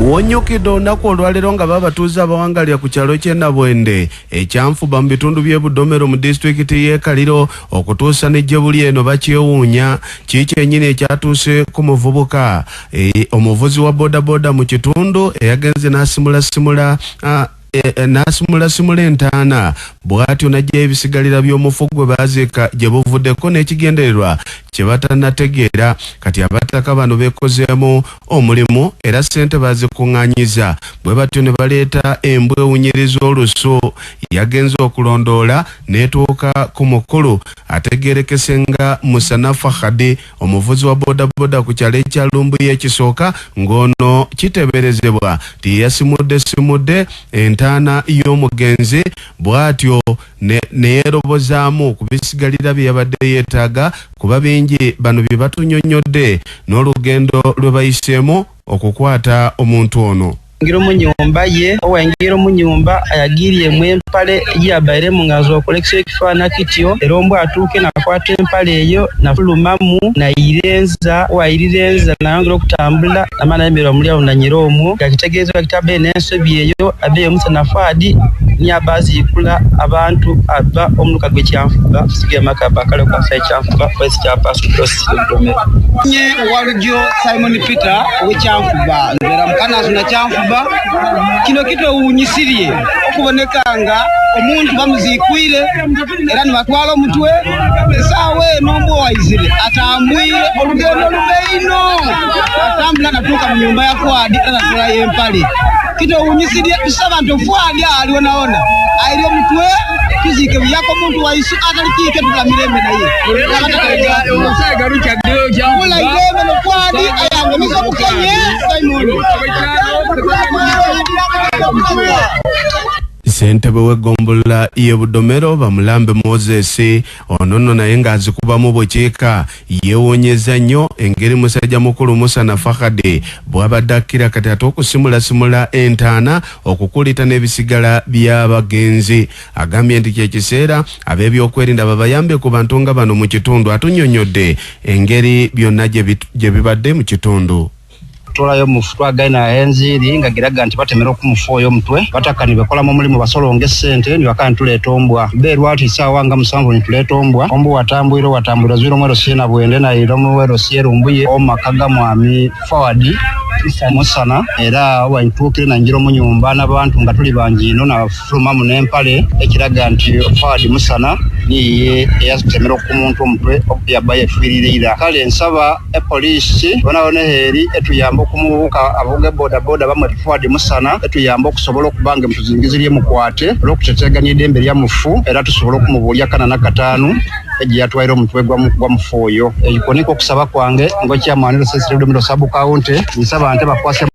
Wonnyukidde olunaku olwaleero nga babatuuze abawangalira ku kyalo ky'e Nabwende ekyanfuba mu bitundu by'e Budomero mu disitulikiti y'e Kaliro okutuusa ne gye buli eno bakyewuunya ki kyennyini ekyatuuse ku muvubuka e, omuvuzi wa bodaboda mu kitundu eyagenze n'asimulasimula n'asimulasimula entaana bw'atyo n'aggyayo ebisigalira by'omufu gwe baaziika gye buvuddeko n'ekigendererwa kye batannategeera. Kati abataka bano beekozeemu omulimu era ssente baazikuŋŋaanyiza bwe batyo ne baleeta embwa ewunyiriza olusu. Yagenze okulondoola n'etuuka ku mukulu ategeerekese nga Musana Fahadi omuvuzi wa bodaboda ku kyalo ekya Lumbuye ekisooka ng'ono kiteeberezebwa nti ye yasimuddesimudde entaana y'omugenzi bw'atyo ne yeerobozaamu ku bisigalira bye yabadde yeetaaga kuba bingi bano bye batunyonnyodde n'olugendo lwe bayiseemu okukwata omuntu ono. Waingira omu nyumba ye, owaingira omu nyumba ayagiriemu empale ejiyabairemu nga azokola ekiso ekifaana kityo, era ombwa atuuke nakwata empale eyo nafulumamu naira enza, owairira enza nayongera okutambula namala nayemera omulyango nanyira omwo nga kitegeezebwa kiti abaire nensobi eyo abaire omusana Fuadi niye aba aziikula abantu aba omuluka gwe Kyanfuba kusiga Makaba kale okwasa Kyanfuba vice chairperson Prossy Budomero. Nye Walujo Simon Peter owe Kyanfuba nbeera mukanasu na Kyanfuba kino kitwewuunyisirye okuboneka nga omuntu bamuziikwire era nibatwala omutwe esaawa eno ombwa waizire atambwire olugendo lube ino atambula natuuka mu nyumba ya Fuadi era natwalayo empale kitwewuunyisirye tusaba nti Fuadi aliwonawona aire omutwe tuziike buyaka omuntu waisu atali kiike tula mirembe naye kula irembe no Fuadi ayangamiza obukenye Simon. Ssentebe w'eggombolola y'e Budomero Bamulambe Moses ono nno naye ng'azikubamu bukiika yeewuunyizza nnyo engeri musajja mukulu Musana Fahad bw'abadde akkira kati ate okusimulasimula entaana okukulita n'ebisigala by'abagenzi. Agambye nti kye kiseera ab'ebyokwerinda babayambe ku bantu nga bano mu kitundu. Atunnyonnyodde engeri byonna gye bibadde mu kitundu. Tolayo omufu twagaina enziiri nga giraga nti batemera okumufu oyo omutwe bataka nibakolamu omulimu basolonga esente nibakana nituleeta ombwa beerwa ati isaawa nga 7 nituleeta ombwa ombwa watambwire watambwire zwire omwero siena bwende naira omwero sierumbuye omaka ga mwami Forward Musana era wantuukire nangira omunyumba n'abantu nga tuli bangi ino nafulumamu n'empale ekiraga nti Forward Musana niye eyatemera okumuntu omutwe yabba yefiirire ira kale nsaba epoliisi bonabona eeri etuyamba okumubuka avuga bodaboda bamwe Fuadi Musana etuyamba okusobola okubanga emutuzingizirye mukwate olw'okuteteganya eddembe lya mufu era tusobole okumubuulya kana na kataano egiye yatwaire omutwe gwa mufu oyo. Ekwo niko okusaba kwange ng'okyamwaniro Cecily Budomero sub county nsaba nte bakwase.